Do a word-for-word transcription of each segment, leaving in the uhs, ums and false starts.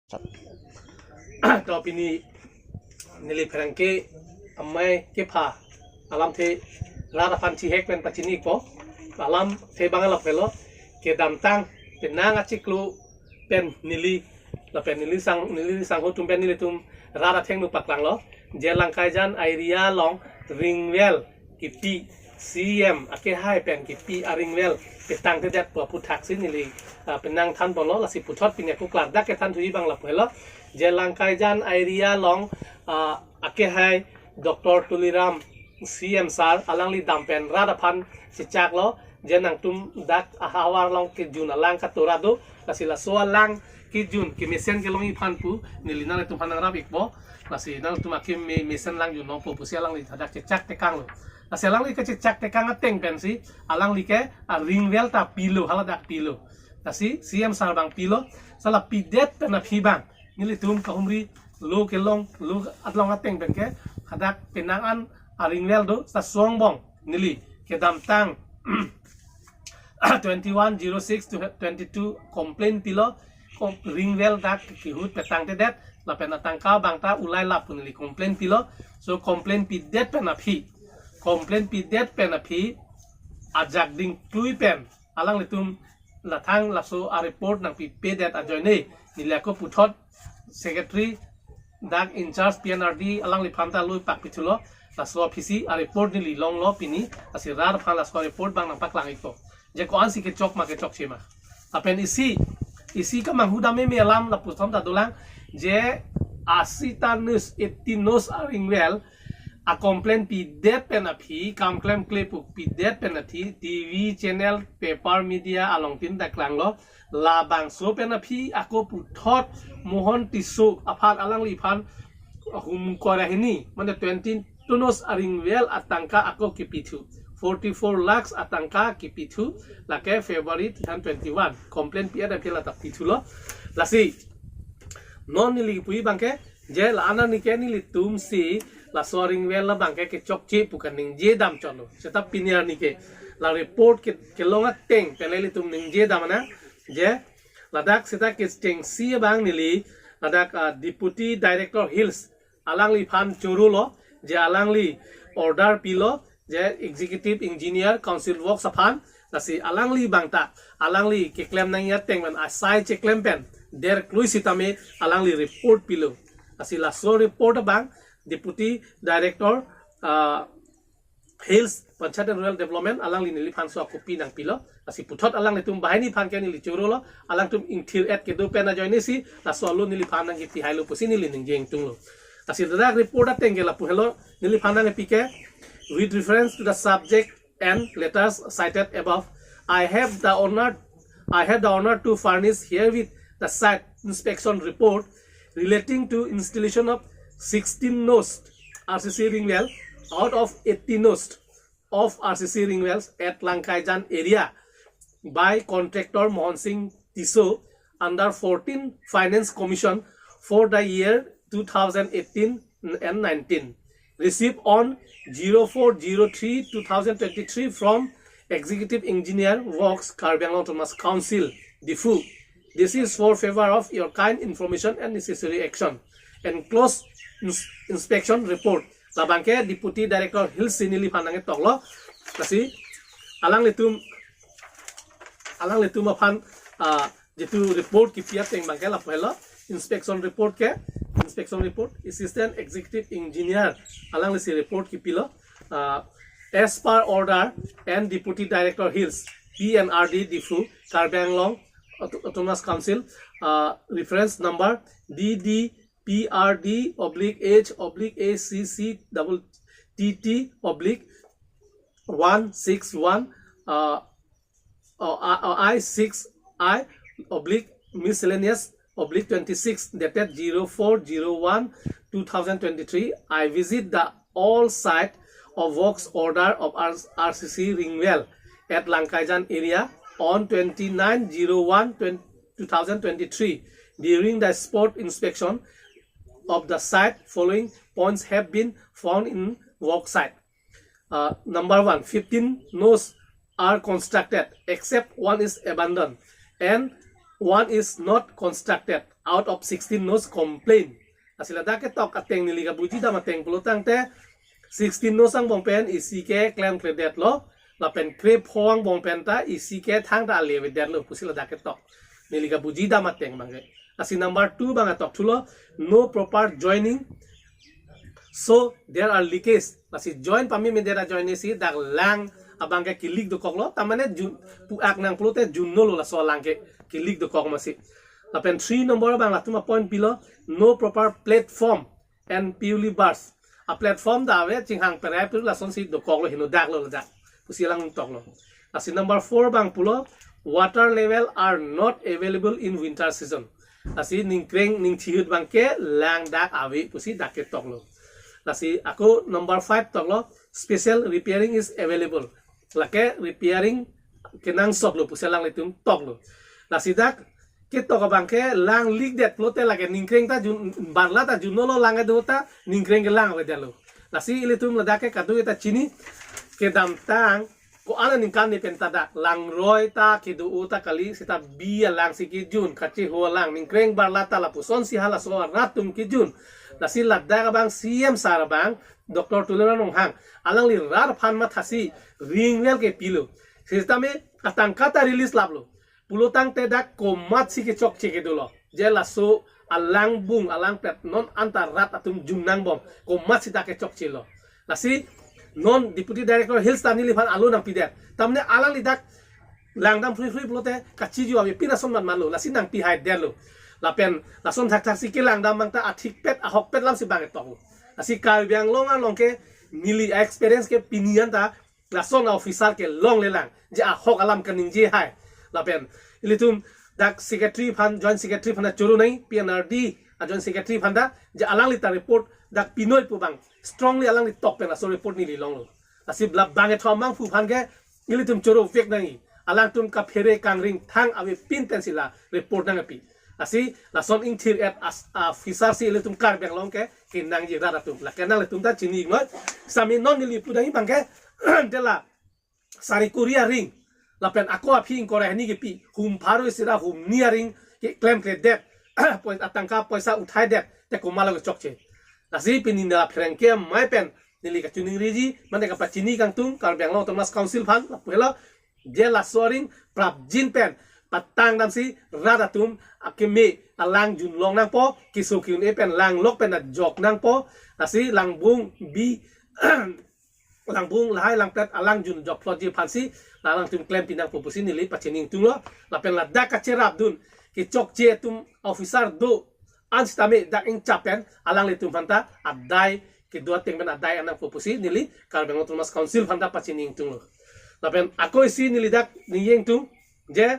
To pini neli pherangke amei kepha alamthe rat aphan chihek pen pachini-ikpo. Alamthe abang lapu helo, kedamtang penang achiklo pen neli lapen neli sang neli sangho atum pen nelitum rat athengno paklanglo. Je Langkaijan area along ring well kipi, C M akehai pen kipi a-ring well petangtedet pu aputhaksi neli, ah, penang thanponlo. Lasi puthot pini ako klardak kethanji abang lapu helo. Je Langkaijan area along, ah, akehai Doctor Tuliram C M sir alangli dam pen rat aphan chechaklo. Je nangtum dak ahavar along kejun alang katora do. Lasi laso alang kejun kemesen kelongji aphan pu neli nanglitum aphan nangrap-ikpo. Lasi nangtum akeme mesen lang junpo pusi alangli hadak chechak tekanglo. Lasi alangli kechechak tekang ateng pensi alangli ke a-ring well ta pilo, haladak pilo. Lasi C M sir abang pilo. Lasi la pidet pen aphi abang nelitum kahumri lo kelong, lo atlong ateng pen ke hadak penang an a-ring well do. Lasi angbong neli kedamtang twenty-one zero six to twenty-two complaint pilo. Kom-, ring well dak kehut petangtedet lapen atangka abang ta ulai lap pu neli complaint pilo. So complaint pidet pen aphi, complaint pidet pen aphi ajak dingklui pen alanglitum lathang laso a-report nangpipedet ajoine neli ako puthot secretary dak in charge P N R D alangliphan ta lui pakpithulo. Laso aphisi a-report neli longlo pini. Lasi rat aphan laso report abang nangpaklang-ikpo. Je ko-ansi kechok ma kechokche ma. Lapen isi, isi kemanghu dam meme alam lapuson ta dolang. Je asi ta nos, eighty nos a-ring well a-complaint pidet pen aphi, kam klemkle pu pidet pen aphi, T V channel, paper media along tin ta klanglo. Labangso pen aphi ako puthot Mohon Tisso aphan, alangliphan humkora hini, mane twenty-two nos a-ring well atangka ako kipithu, forty-four lakhs atangka kipithu, lake February two thousand twenty-one complaint pi-et aphi lata pithulo. Lasi non neli puji abang ke je la-an arni ke nelitumsi laso ring well abang ke kechokche pu kaningje dam chotlo. Seta pini arni ke la report ke, kelong ateng pen ilitum ningje dam nang. Je ladak seta kechengsi abang neli ladak, ah, Deputy Director Hills alangliphan chorolo, je alangli order pilo, je Executive Engineer Council Works aphan, lasi alangli abang ta alangli keklem nangji ateng pen asai cheklem pen derklui sitame alangli report pilo. Lasi laso report abang Deputy Director, ah, Hills, Panchayat and Rural Development alangli neliphan so a-copy nangpilo. Lasi puthot alanglitum banghini aphan ke neli chorolo, alangtum ingthir-et kedo pen ajoinesi laso alo neliphan nangkipi hailo pusi neli ningje ingtunglo. Lasi ladak report ateng ke lapu helo, neliphan nangkipi ke, with reference to the subject and letters cited above, I have the honor, I have the honor to furnish herewith the site inspection report relating to installation of sixteen nos R C C ring well out of eighty nos of R C C ring wells at Langkaijan area by contractor Mohan Singh Tisso under fourteen Finance Commission for the year two thousand eighteen and nineteen. Received on zero four zero three two thousand twenty-three from Executive Engineer Works, Karbi Anglong Autonomous Council, Diphu. This is for favor of your kind information and necessary action. Enclosed ins-, inspection report. Labang ke Deputy Director Hills si neliphan nangketoklo. Lasi alanglitum, alanglitum aphan, ah, jitu report kipi ateng abang ke lapu helo. Inspection report ke, inspection report, Assistant Executive Engineer alanglisi report kipilo. Ah, as per order and Deputy Director Hills, P N R D Diphu, Karbi Anglong Auto-, Autonomous Council, ah, reference number D D P R D oblique H oblique A C C double T T oblique one six one, uh, uh, uh, I six I oblique miscellaneous oblique twenty-six, dated zero four zero one two thousand twenty-three. I visit the all site of works order of R-, R C C ring well at Langkaijan area on twenty-nine zero one two thousand twenty-three. During the spot inspection of the site, following points have been found in work site. Uh, number one, fifteen nos are constructed, except one is abandoned and one is not constructed. out of sixteen nos complain. Lasi ladak ketok ateng neli kabuji dam ateng pulo tangte sixteen nos angbong pen isi ke klemkledetlo. Lapen krepho angbong pen ta isi ke thangta ale avedetlo pusi ladak ketok neli kabuji dam ateng abangke. Lasi number two abang atok thulo, no proper joining. So there are leakage. Lasi join pame medet ajoine si dak lang abangke ke-leak dokoklo. Tamane jun pu-ak nang pulote junnolo laso lang ke ke-leak dokok masi. Lapen three number abang latum apoint pilo, no proper platform and purely bars. A platform ta ave chinghang perai pur lasonsi dokoklo, heno daklo ladak pusi alang toklo. Lasi number four abang pulo, water level are not available in winter season. Lasi ningkreng ningthihut abangke lang dak ave pusi dak ketoklo. Lasi ako number five toklo, special repairing is available. Lake repairing kenangsotlo pusi alanglitum toklo. Lasi dak ketok abangke lang leak det pulote lake ningkreng ta jun, barla ta junnolo, lang kedo ta ningkreng ke lang avedetlo. Lasi ilitum ladak ke kadokave ta chini, kedamtang ko-an aningkan ni pen ta dak langroi ta kedo-o ta kali, seta bi alang si kejun, kacheho alang, ningkreng barla ta lapusonsi halaso arat atum kejun. Lasi ladak abang C M sir abang Doctor Tuliram Ronghang, alangli rat aphan mathasi ring well kepilo. Sitame atangka ta release laplo. Pulo tangte dak komatsi kechokche kedolo, je laso alangbung alangpet non anta rat atum jun nangbom, komatsi dak kechokchelo. Lasi non Deputy Director Hills ta neliphan alo nangpidet. Tamne alangli dak langdam phrui phrui pulote kachiju avepin ason manmanlo, lasi nangpihaidetlo. Lapen lason thakthaksi kelang dam abang ta athikpet ahokpet alamsi bang etoklo. Lasi Karbi Anglong along ke neli experience ke pini anta lason officer ke longlelang, je ahok alam kaningje hai. Lapen ilitum dak secretary aphan, joint secretary aphan choro nangji, P N R D a joint secretary aphan ta, je alangli ta report dak pinoi pu abang strongly alangli tok pen laso report neli longlo. Lasi bla bang etho amang pu aphan ke ilitum chorovek nangji. Alangtum kaphere kangring thang avepin pensi la report nangpi. Lasi lason ingthir-et as, a, officer si ilitum Karbi Anglong ke kenangji rat atum. Lake nanglitum ta chini-iknoi. Sami non neli pudamji abangke, dela sari kuri aring, lapen ako aphi ingkoi ra hini kepi, hum pharo isi ra humni aring keklemkledet, pois-, atangka poisa uthaidet, te komatlo kechokche. Lasi pini neli pherangke amei pen neli kachiningriji, mane kapachini kangtung Karbi Anglong Autonomous Council aphan, lapu helo, je laso aring prapjin pen patang damsi rat atum akeme alang junlong nangpo, keso ke-un-e pen langlok pen ajok nangpo. Lasi langbung bi, langbung lahai langpet alang jun jokplotji aphansi la alangtum klempi nangpo pusi neli pachini ingtunglo. Lapen ladak kacherapdun kechokche atum officer do-an sitame dak ingchap pen alanglitum aphanta adai kedo ateng pen adai an nangpo pusi neli Karbi Anglong Autonomous Council aphanta pachini ingtunglo. Lapen ako isi neli dak ningje ingtung, je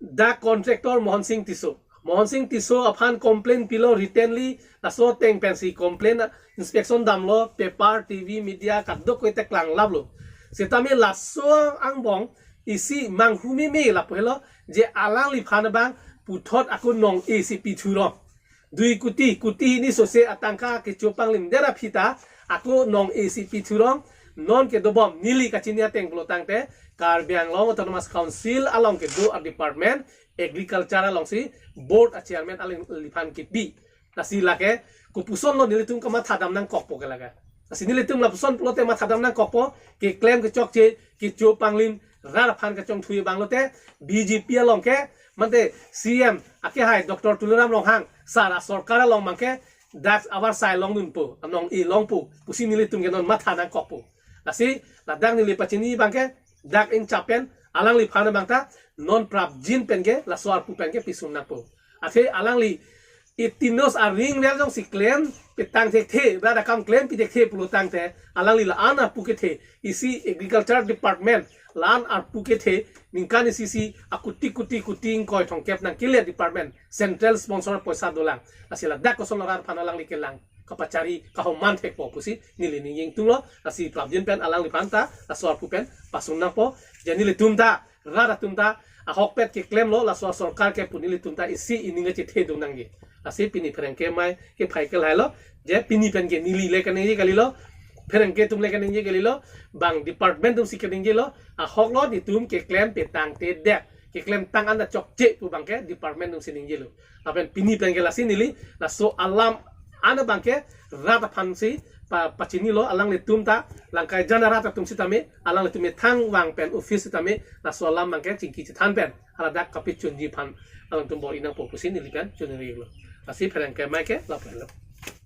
dak contractor Mohon Sing Tisso. Mohon Sing Tisso aphan complain pilo writtenly, laso ateng pensi complain, inspection damlo, paper, T V, media kadokave ta klanglaplo. Sitame laso angbong isi manghumeme lapu helo, je alangliphan abang puthot ako nong-e si pithu rong. Dui kuti, kuti hini sose atangka kecho panglim dera phita, ako nong-e si pithu rong, non kedobom neli kachini ateng pulo tangte, Karbi Anglong Autonomous Council along kedo a-department, agriculture alongsi board a-chairman alangliphan kipi. Lasi lake kopusonlo nelitum kamatha dam nangkokpo ke lake. Lasi nelitum lapuson pulote matha dam nangkokpo, keklem kechokche, kecho panglim, rat aphan kachongthui abang lote, B J P along ke, mante C M akehai Doctor Tuliram Ronghang sir asorkar along abangke, dak avarsai longdunpo, anong-e longpo pusi nelitum ke non matha nangkokpo. Lasi ladak neli pachini abangke, dak ingchap pen alangliphan abang ta non prapjin pen ke laso arpu pen ke pisum nangpo. Athe alangli eighteen nos aring well jongsi klem petang thekthe, rat akam klempi thekthe pulo tangte, alangli la-an arpu kethe, isi agriculture department la-an arpu kethe, ningkan isi si akuti kuti kuti ingkoi thomkep nangkele department, central sponsor poisa dolang. Lasi ladak koson rat aphan alangli kelang kapachari kahoman thekpo pusi neli ningje ingtunglo. Lasi prapjin pen alangliphan ta laso arpu pen pasung nangpo, je nelitum ta, rat atum ta ahokpet keklemlo, laso asorkar ke pu nelitum ta isi ining kachethedun nangji. Lasi pini pherangke amei kephai kelailo, je pini pen ke neli le kaningje kalilo, pherangke atum le kaningje kalilo, bang department atumsi kaningjelo, ahoklo nelitum keklem petang tedet. keklem tang an ta chokche pu abangke department atum si ningjelo. Lapen pini pen ke lasi neli laso alam an abangke rat aphan si pa, pachinilo, alanglitum ta Langkaijan arat atum sitame, alanglitum methang vang pen office sitame laso alam abangke chingki chethan pen haladak kapachunji aphan alangtum bor-i nangpo pusi neli pen choningri lo. Lasi pherangke amei ke lapu helo.